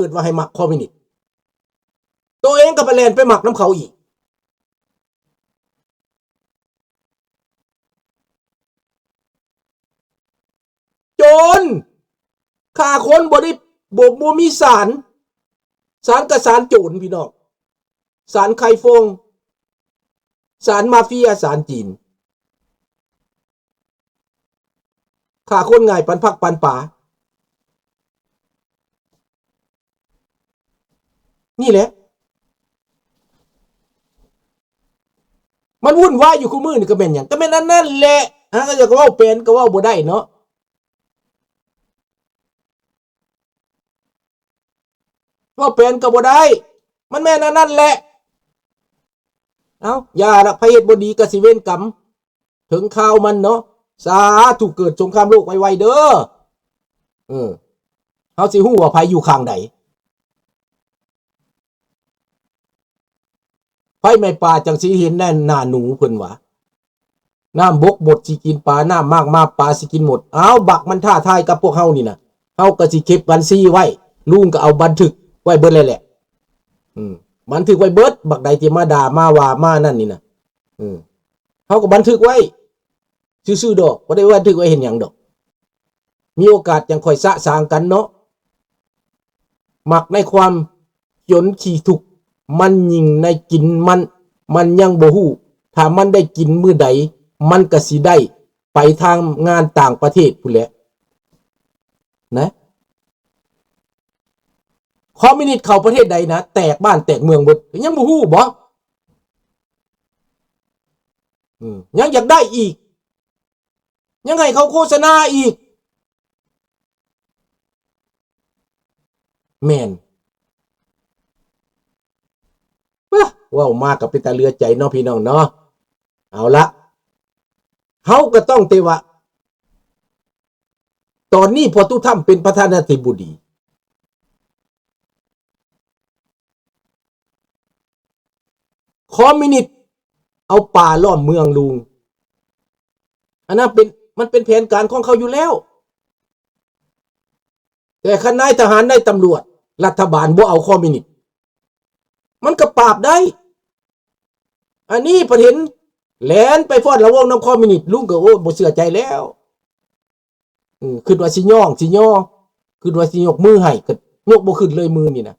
ເກີດວ່າໃຫ້ມັກຄອມມິວນິດ ໂຕເອງກໍໄປແລ່ນໄປມັກນຳເຂົາອີກ. ໂຈນ ຂ້າຄົນບໍ່ໄດ້ ບໍ່ ບໍ່ມີສານ ສານກໍສານໂຈນພີ່ນ້ອງ ສານໄຂ່ຟອງ ສານມາເຟຍ ສານຈີນ ຂ້າຄົນງ່າຍປານຜັກປານປາ. ນີ້ແຫຼະ ມັນວຸ່ນວາຍຢູ່ຄູ່ມື້ນີ້ກໍແມ່ນຫຍັງ? ກໍແມ່ນອັນນັ້ນແຫຼະ ຫາກໍຢາກເວົ້າແປນກໍເວົ້າບໍ່ໄດ້ເນາະ ເວົ້າແປນກໍບໍ່ໄດ້ ມັນແມ່ນອັນນັ້ນແຫຼະ. ເອົ້າ ຢ່າລະ ໃຜເຮັດບໍ່ດີກໍຊິເວນກຳ ເຖິງຄາວມັນເນາະ. ສາທຸ ເກີດສົງຄາມໂລກໄວໆເດີ. ເອີ ເຮົາຊິຮູ້ວ່າໃຜຢູ່ຂ້າງໃດ. ໄຟໄໝ້ປ່າຈັ່ງຊິເຫັນແນ່ໜ້າໜູ ເພິ່ນວ່າ. ນ້ຳບົກໝົດຊິກິນປາ, ນ້ຳມາກມາປາຊິກິນໝົດ. ອ້າວ ບັກມັນທ້າທາຍກັບພວກເຮົານີ້ນະ, ເຮົາກໍຊິເກັບບັນຊີໄວ້, ລຸງກໍເອົາບັນທຶກໄວ້ເບິດແລ້ວແຫຼະ. ອືມ ບັນທຶກໄວ້ເບິດ, ບັກໃດທີ່ມາດ່າມາວ່າມານັ້ນນີ້ນະ. ເອີ ເຮົາກໍບັນທຶກໄວ້ຊື່ໆດອກ, ບໍ່ໄດ້ບັນທຶກໄວ້ເຮັດຫຍັງດອກ. ມີໂອກາດຈັ່ງຄ່ອຍສະສາງກັນເນາະ. ມັກໃນຄວາມຈົນຂີ້ທຸກ, ມັນຍິ່ງໃນກິນມັນ, ມັນຍັງບໍ່ຮູ້, ຖ້າມັນໄດ້ກິນມື້ໃດ, ມັນກະຊິໄດ້ໄປທຳງານຕ່າງປະເທດພຸ້ນແຫຼະນະ. ຄອມມິວນິດເຂົ້າປະເທດໃດນະ, ແຕກບ້ານແຕກເມືອງເບິດ, ຍັງບໍ່ຮູ້ບໍ? ອືມ ຍັງຢາກໄດ້ອີກ, ຍັງໃຫ້ເຂົາໂຄສະນາອີກ. ແມ່ນ. ເວົ້າມາກໍເປັນຕາເຫຼືອໃຈເນາະ ພີ່ນ້ອງເນາະ. ເອົາລະ, ເຮົາກໍຕ້ອງແຕ່ວ່າ ຕອນນີ້ພໍ່ຕູ້ທຳເປັນປະທານາທິບໍດີ, ຄອມມິວນິດເອົາປ່າລ້ອມເມືອງລຸງ, ອັນນັ້ນເປັນ, ມັນເປັນແຜນການຂອງເຂົາຢູ່ແລ້ວ. ແຕ່ຄັນນາຍທະຫານ, ນາຍຕຳຫຼວດ, ລັດຖະບານບໍ່ເອົາຄອມມິວນິດ, ມັນກໍປາບໄດ້. ອັນນີ້ປະເດັນແລ່ນໄປຟ້ອນລະວົງນຳຄອມມິວນິດ, ລຸງກໍ ໂອ້ ບໍ່ເຊື່ອໃຈແລ້ວ. ອືມ ຄິດວ່າຊິຍ້ອງ ຊິຍໍ, ຄິດວ່າຊິຍົກມືໃຫ້, ກໍຍົກບໍ່ຂຶ້ນເລີຍມືນີ້ນະ.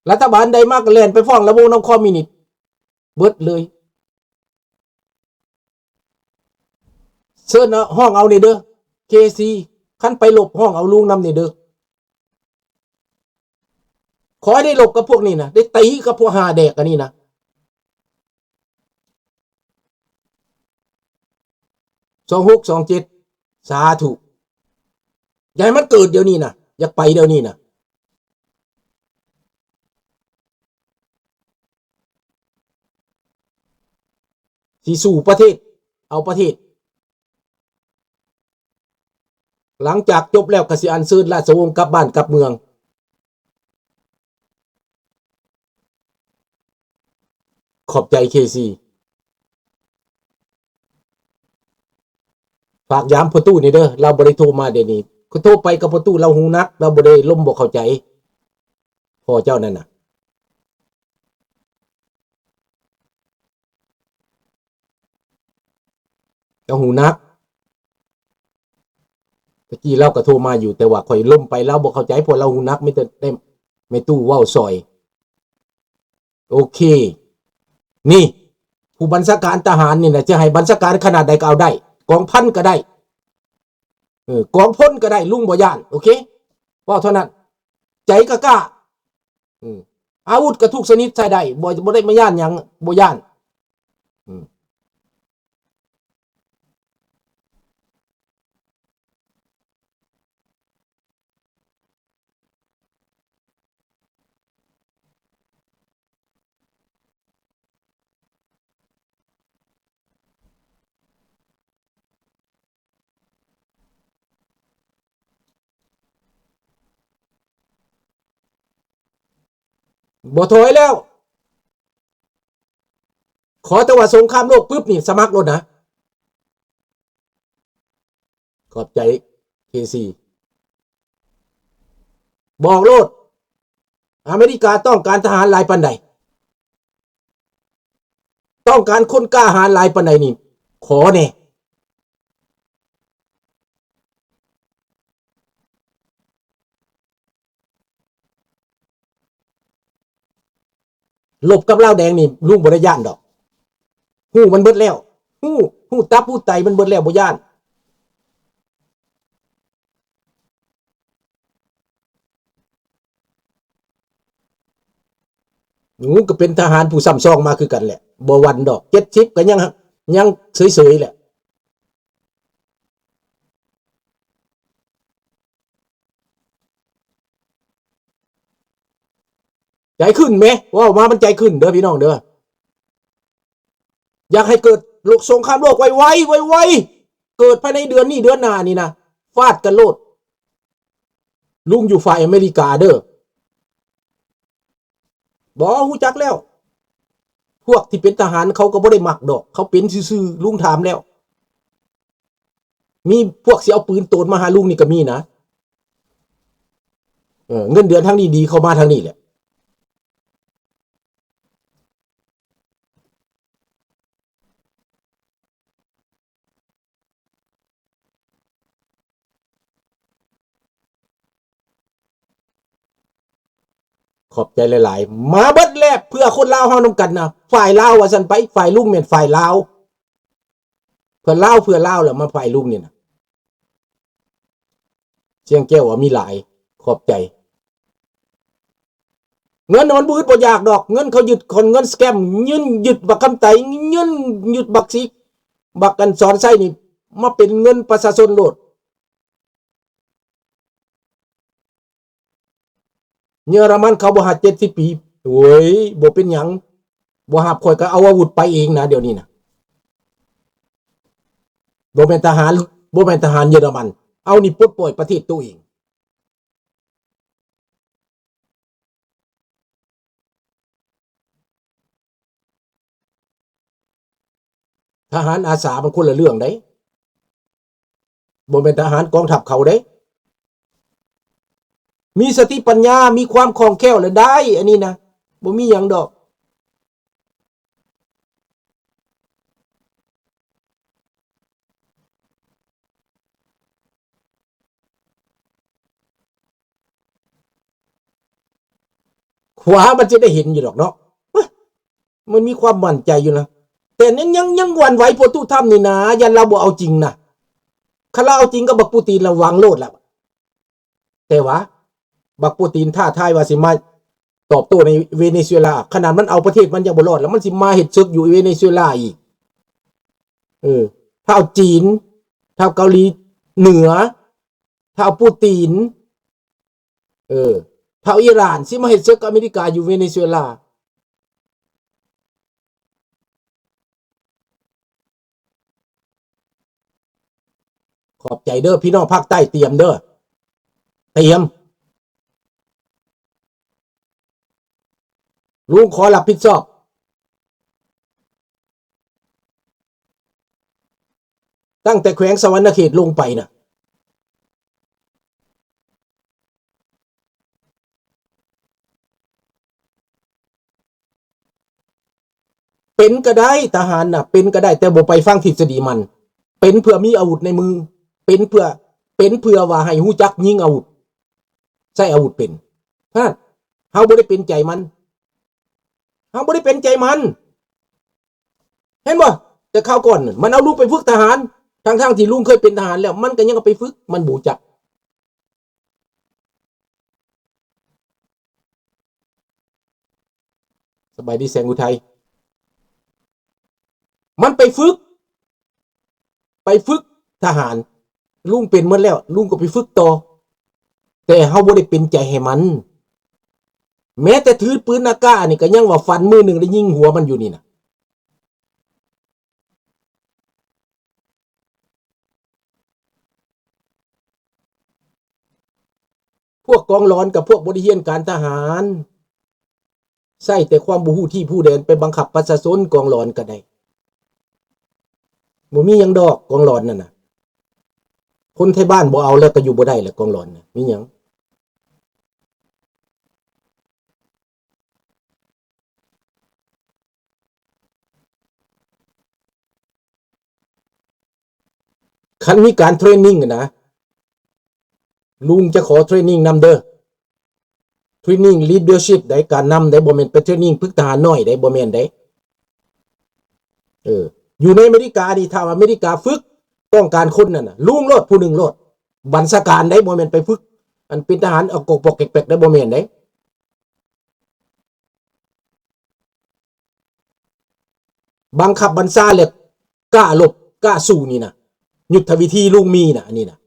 ລັດຖະບານໃດມາກໍແລ່ນໄປຟ້ອງລະວົງນຳຄອມມິວນິດເບິດເລີຍ. ເຊີນເອົາ, ຮ້ອງເອົານີ້ເດີ ເຄຊີ, ຄັນໄປລົບ ຮ້ອງເອົາລຸງນຳນີ້ເດີ. ຂໍໃຫ້ໄດ້ລົບກັບພວກນີ້ນະ, ໄດ້ຕີກັບພວກຫາແດກອັນນີ້ນະ. ສອງຫົກສອງເຈັດ ສາທຸ. ຢ່າໃຫ້ມັນເກີດດຽວນີ້ນະ, ຢາກໄປດຽວນີ້ນະ. ຊິສູ້ປະເທດ, ເອົາປະເທດ. ຫຼັງຈາກຈົບແລ້ວກໍຊິອັນເຊີນລາຊະວົງກັບບ້ານກັບເມືອງ. ຂອບໃຈ ເຄຊີ. ຝາກຢາມພໍ່ຕູ້ນີ້ເດີ, ລາວບໍ່ໄດ້ໂທມາດຽວນີ້. ໂທໄປກັບພໍ່ຕູ້, ລາວຫູໜັກ, ລາວບໍ່ໄດ້, ລົມບໍ່ເຂົ້າໃຈພໍ່ເຈົ້ານັ້ນນະ. ເຈົ້າຫູໜັກ. ຕະກີ້ລາວກໍໂທມາຢູ່, ແຕ່ວ່າຂ້ອຍລົມໄປ, ລາວບໍ່ເຂົ້າໃຈ, ເພາະລາວຫູໜັກ, ມີແຕ່ໄດ້ແມ່ຕູ້ເວົ້າຊ່ອຍ. ໂອເຄ. ນີ້ ຜູ້ບັນຊາການທະຫານນີ້ນະ, ຈະໃຫ້ບັນຊາການຂະໜາດໃດກໍເອົາໄດ້, ກອງພັນກໍໄດ້, ເອີ, ກອງພົນກໍໄດ້, ລຸງບໍ່ຢ້ານ. ໂອເຄ. ເວົ້າເທົ່ານັ້ນ. ໃຈກໍກ້າ. ອືມ. ອາວຸດກໍທຸກຊະນິດໃຊ້ໄດ້, ບໍ່, ບໍ່ໄດ້ມາຢ້ານຫຍັງ, ບໍ່ຢ້ານ. ອືມ. ບໍ່ຖອຍແລ້ວ. ຂໍແຕ່ວ່າສົງຄາມໂລກປຶບນີ້ ສະໝັກໂລດນະ. ຂອບໃຈ ເຄຊີ. ບອກໂລດ ອາເມລິກາຕ້ອງການທະຫານຫຼາຍປານໃດ? ຕ້ອງການຄົນກ້າຫານຫຼາຍປານໃດນີ້? ຂໍແດ່. ລົບກັບລາວແດງນີ້ ລຸງບໍ່ໄດ້ຢ້ານດອກ. ຮູ້ມັນເບິດແລ້ວ. ຮູ້ ຮູ້ຕັບຮູ້ໄຕມັນເບິດແລ້ວ ບໍ່ຢ້ານ. ໂອ້ ກໍເປັນທະຫານຜູ້ຊ້ຳຊອງມາຄືກັນແຫຼະ. ບໍ່ຫວັ່ນດອກ. ເຈັດສິບກໍຍັງ ຍັງເສີຍໆແຫຼະ. ໃຈຂຶ້ນແມ ເວົ້າມາມັນໃຈຂຶ້ນເດີພີ່ນ້ອງເດີ. ຢາກໃຫ້ເກີດໂລກ ສົງຄາມໂລກໄວໆ ໄວໆ ເກີດພາຍໃນເດືອນນີ້ເດືອນໜ້ານີ້ນະ ຟາດກັນໂລດ. ລຸງຢູ່ຝ່າຍອາເມລິກາເດີ. ບໍ່ ຮູ້ຈັກແລ້ວ. ພວກທີ່ເປັນທະຫານເຂົາກໍບໍ່ໄດ້ມັກດອກ. ເຂົາເປັນຊື່ໆ ລຸງຖາມແລ້ວ. ມີພວກຊິເອົາປືນໂຕນມາຫາລຸງນີ້ກໍມີນະ. ເອີ ເງິນເດືອນທາງນີ້ດີ ເຂົ້າມາທາງນີ້ແຫຼະ. ຂອບໃຈຫຼາຍໆ. ມາເບິດແລ້ວ ເພື່ອຄົນລາວເຮົານຳກັນນະ. ຝ່າຍລາວວ່າຊັ້ນໄປ, ຝ່າຍລຸງແມ່ນຝ່າຍລາວ. ເພື່ອລາວ ເພື່ອລາວແຫຼະ ມາຝ່າຍລຸງນີ້ນະ. ຊຽງແກ້ວວ່າມີຫຼາຍ. ຂອບໃຈ. ເງິນມັນບໍ່ອຶດບໍ່ຢາກດອກ. ເງິນເຂົາຍຶດ ເງິນສະແກມ, ເງິນຍຶດບັກຄຳໄຕ, ເງິນຍຶດບັກສິກ, ບັກອັນສອນໄຊນີ້ ມາເປັນເງິນປະຊາຊົນໂລດ. ເຢຍລະມັນເຂົາບໍ່ຮັບເຈັດສິບປີ. ໂອ້ຍ ບໍ່ເປັນຫຍັງ. ບໍ່ຮັບ ຂ້ອຍກໍເອົາອາວຸດໄປເອງນະ ດຽວນີ້ນະ. ບໍ່ແມ່ນທະຫານ ບໍ່ແມ່ນທະຫານເຢຍລະມັນ. ເອົານີ້ປົດປ່ອຍປະເທດໂຕເອງ. ທະຫານອາສາມັນຄົນລະເລື່ອງເດ້. ບໍ່ແມ່ນທະຫານກອງທັບເຂົາເດ້. ມີສະຕິປັນຍາ ມີຄວາມຄ່ອງແຄ້ວລະໄດ້ ອັນນີ້ນະ ບໍ່ມີຫຍັງດອກ. ຂວາມັນຈະໄດ້ເຫັນຢູ່ດອກເນາະ. ມັນມີຄວາມໝັ້ນໃຈຢູ່ນະ. ແຕ່ຍັງ ຍັງ ຍັງຫວັ່ນໄຫວໂພດຕູ້ທຳນີ້ນະ, ຢ້ານລາວບໍ່ເອົາຈິງນະ. ຄັນລາວເອົາຈິງກັບບັກປູຕີນລະຫວັງໂລດລະ. ແຕ່ວ່າບັກປູຕີນທ້າທາຍວ່າຊິມາຕອບໂຕ້ໃນເວເນຊູເອລາ, ຂະໜາດມັນເອົາປະເທດມັນຍັງບໍ່ລອດ ແລ້ວມັນຊິມາເຮັດເສິກຢູ່ເວເນຊູເອລາອີກ. ເອີ ທ້າວຈີນ, ທ້າວເກົາຫຼີເໜືອ, ທ້າວປູຕີນ, ເອີ ທ້າວອີຣານ ຊິມາເຮັດເສິກກັບອາເມລິກາຢູ່ເວເນຊູເອລາ. ຂອບໃຈເດີ ພີ່ນ້ອງພາກໃຕ້ ຕຽມເດີ ຕຽມ. ລຸງຂໍຮັບຜິດຊອບ ຕັ້ງແຕ່ແຂວງສະຫວັນນະເຂດລົງໄປນະ. ເປັນກໍໄດ້ ທະຫານນະ ເປັນກໍໄດ້ ແຕ່ບໍ່ໄປຟັງທິດສະດີມັນ. ເປັນເພື່ອມີອາວຸດໃນມື, ເປັນເພື່ອ ເປັນເພື່ອວ່າໃຫ້ຮູ້ຈັກຍິງອາວຸດ, ໃຊ້ອາວຸດເປັນ. ເຮົາບໍ່ໄດ້ເປັນໃຈມັນ, ເຮົາບໍ່ໄດ້ເປັນໃຈມັນ. ເຫັນບໍ່? ແຕ່ຄາວກ່ອນນັ້ນ ມັນເອົາລຸງໄປຝຶກທະຫານ, ທັງໆທີ່ລຸງເຄີຍເປັນທະຫານແລ້ວ ມັນກໍຍັງເອົາໄປຝຶກ, ມັນບໍ່ຮູ້ຈັກ. ສະບາຍດີແສງອຸໄທ. ມັນໄປຝຶກ, ໄປຝຶກທະຫານ. ລຸງເປັນໝົດແລ້ວ, ລຸງກໍໄປຝຶກຕໍ່. ແຕ່ເຮົາບໍ່ໄດ້ເປັນໃຈໃຫ້ມັນ. ແມ້ແຕ່ຖືປືນອາກາດນີ້ກໍຍັງວ່າຝັນມື້ໜຶ່ງໄດ້ຍິງຫົວມັນຢູ່ນີ້ນະ. ພວກກອງຫຼອນກັບພວກບໍ່ໄດ້ຮຽນການທະຫານ, ໃຊ້ແຕ່ຄວາມບໍ່ຮູ້ທີ່ຮູ້ແດນໄປບັງຄັບປະຊາຊົນ. ກອງຫຼອນກໍໄດ້ ບໍ່ມີຫຍັງດອກ ກອງຫຼອນນັ້ນນະ. ຄົນໄທບ້ານບໍ່ເອົາແລ້ວກໍຢູ່ບໍ່ໄດ້ແຫຼະ ກອງຫຼອນນະ. ມີຫຍັງ? ຄັນມີການເທຣນນິງຫັ້ນນະ ລຸງຈະຂໍເທຣນນິງນຳເດີ. ເທຣນນິງລີດເດີຊິບໃດ໋ ການນຳໃດ໋ ບໍ່ແມ່ນໄປເທຣນນິງຝຶກທະຫານນ້ອຍໃດ໋ ບໍ່ແມ່ນໃດ໋. ເອີ ຢູ່ໃນອາເມລິການີ້ ຖ້າວ່າອາເມລິກາຝຶກ ຕ້ອງການຄົນນັ້ນນະ ລຸງໂລດ ຜູ້ໜຶ່ງໂລດ ບັນຊາການໃດ໋ ບໍ່ແມ່ນໄປຝຶກ ອັນເປັນທະຫານເອົາກອກປອກແກກແປກໃດ໋ ບໍ່ແມ່ນໃດ໋. ບັງຄັບບັນຊາ ແລະ ກ້າລົບກ້າສູ້ນີ້ນະ ຍຸດທະວິທີລຸງມີນະ ອັນນີ້ນະ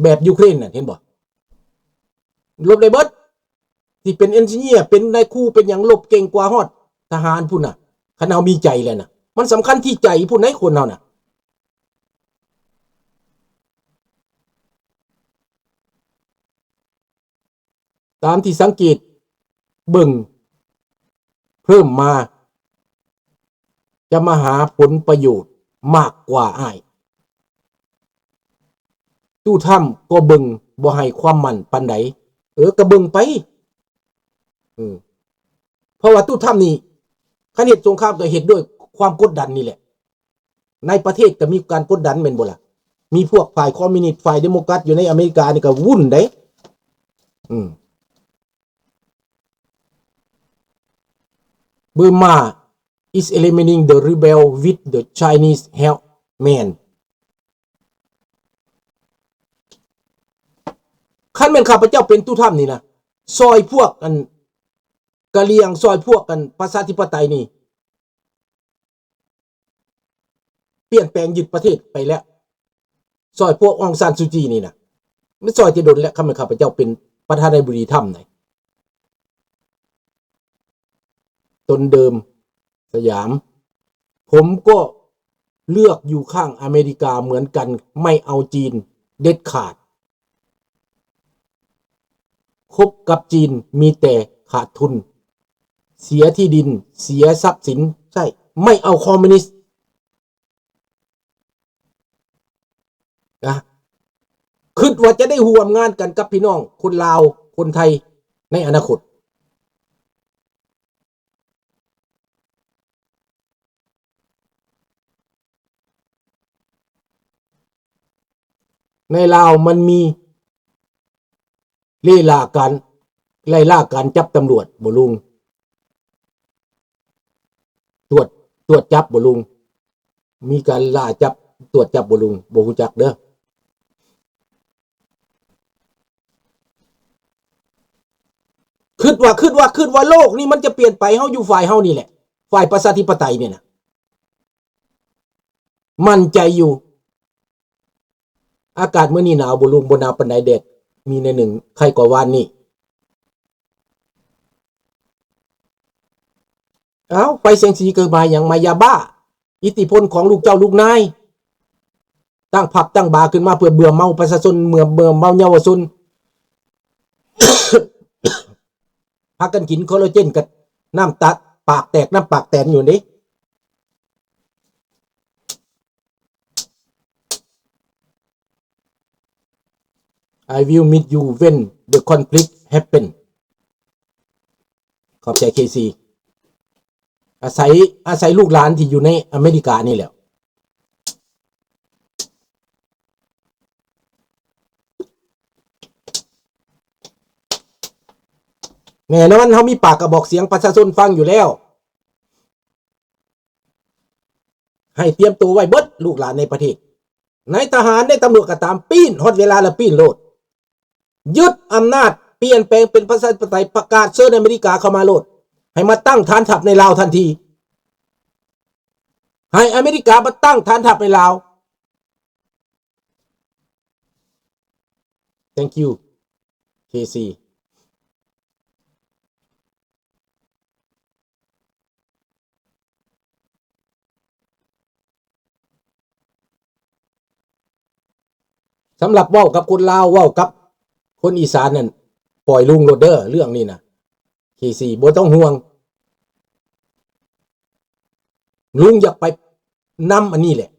ແບບຢູເຄຣນນະ ເຫັນບໍ່? ລົບໄດ້ເບິດ ທີ່ເປັນເອັນຈິເນຍ ເປັນນາຍຄູ ເປັນຫຍັງ ລົບເກັ່ງກວ່າຮອດທະຫານພຸ້ນນະ. ຄັນເຮົາມີໃຈແລ້ວນະ ມັນສຳຄັນທີ່ໃຈພຸ້ນໃດ໋ ຄົນເຮົານະ. ຕາມທີ່ສັງເກດເບິ່ງເພີ່ມມາ ຈະມາຫາຜົນປະໂຫຍດມາກກວ່າອ້າຍ. ຕູ້ທຳກໍເບິ່ງບໍ່ໃຫ້ຄວາມໝັ້ນປານໃດ. ເອີ ກໍເບິ່ງໄປ ເອີ ເພາະວ່າຕູ້ທຳນີ້ ຄັນເຮັດສົງຄາມກໍເຮັດດ້ວຍຄວາມກົດດັນນີ້ແຫຼະ. ໃນປະເທດກໍມີການກົດດັນແມ່ນບໍ່ລະ? ມີພວກຝ່າຍຄອມມິວນິດ ຝ່າຍເດໂມແຄຣດຢູ່ໃນອາເມລິການີ້ກໍວຸ້ນເດ້. ອືມ Burma is eliminating the rebel with the Chinese help. ແມ່ນ. ຄັນແມ່ນຂ້າພະເຈົ້າເປັນຕູ້ທຳນີ້ນະ ຊ່ອຍພວກອັນກະຫຼ່ຽງ ຊ່ອຍພວກອັນປະຊາທິປະໄຕນີ້ ປ່ຽນແປງຍຶດປະເທດໄປແລ້ວ. ຊ່ອຍພວກອອງຊານຊູຈີນີ້ນະ ມັນຊ່ອຍແຕ່ດົນແລ້ວ. ຄັນແມ່ນຂ້າພະເຈົ້າເປັນປະທານາທິບໍດີທຳໃດ ຕົນເດີມ ສະຫຍາມ ຜົມກໍເລືອກຢູ່ຂ້າງອາເມລິກາເໝືອນກັນ ໄມ່ເອົາຈີນເດັດຂາດ. ຄົບກັບຈີນມີແຕ່ຂາດທຶນ ເສຍທີ່ດິນ ເສຍຊັບສິນ. ໃຊ່ ໄມ່ເອົາຄອມມິວນິດ. ນະ ຄິດວ່າຈະໄດ້ຮ່ວມງານກັນກັບພີ່ນ້ອງຄົນລາວ ຄົນໄທໃນອະນາຄົດ. ໃນລາວມັນມີເລລາການ ໄລ່ລ່າການຈັບຕຳຫຼວດບໍ່ລຸງ? ຕວດ ຕວດຈັບບໍ່ລຸງ? ມີການລ່າຈັບ ຕວດຈັບບໍ່ລຸງ? ບໍ່ຮູ້ຈັກເດີ. ຄິດວ່າ ຄິດວ່າ ຄິດວ່າໂລກນີ້ມັນຈະປ່ຽນໄປ ເຮົາຢູ່ຝ່າຍເຮົານີ້ແຫຼະ ຝ່າຍປະຊາທິປະໄຕນີ້ນະ ໝັ້ນໃຈຢູ່. ອາກາດມື້ນີ້ໜາວບໍ່ລຸງ? ບໍ່ໜາວປານໃດ ແດດມີໜ້ອຍໜຶ່ງ ໄຄກວ່າວານນີ້. ເອົ້າ ໄປແສງສີເກີດມາຫຍັງ? ມາຢາບ້າ ອິດທິພົນຂອງລູກເຈົ້າລູກນາຍ ຕັ້ງຜັບຕັ້ງບາຂຶ້ນມາເພື່ອເບື່ອເມົາປະຊາຊົນ ເບື່ອ ເບື່ອເມົາເຍົາວະຊົນ ພາກັນກິນຄໍລາເຈນກັບນ້ຳຕາ ປາກແຕກນ້ຳປາກແຕນຢູ່ເດ້. I will meet you when the conflict happen. ຂອບໃຈ ເຄຊີ ອາໄສ ອາໄສລູກຫຼານທີ່ຢູ່ໃນອາເມລິການີ້ແຫຼະ. ແນ່ນອນ ເຮົາມີປາກກະບອກສຽງປະຊາຊົນຟັງຢູ່ແລ້ວ. ໃຫ້ຕຽມໂຕໄວ້ເບິດ ລູກຫຼານໃນປະເທດ ໃນທະຫານ ໃນຕຳຫຼວດກໍຕາມ ປີ້ນ ຮອດເວລາແລ້ວປີ້ນໂລດ. ຍຶດອຳນາດ ປ່ຽນແປງເປັນປະຊາທິປະໄຕ ປະກາດເຊີນອາເມລິກາເຂົ້າມາໂລດ ໃຫ້ມາຕັ້ງຖານທັບໃນລາວທັນທີ ໃຫ້ອາເມລິກາມາຕັ້ງຖານທັບໃນລາວ. Thank you ເຄຊີ. ສຳລັບເວົ້າກັບຄົນລາວ ເວົ້າກັບຄົນອີສານນັ້ນ ປ່ອຍລຸງໂລດເດີ ເລື່ອງນີ້ນະ ເຄຊີ ບໍ່ຕ້ອງຫ່ວງ. ລຸງຢາກໄປນຳອັນນີ້ແຫຼະ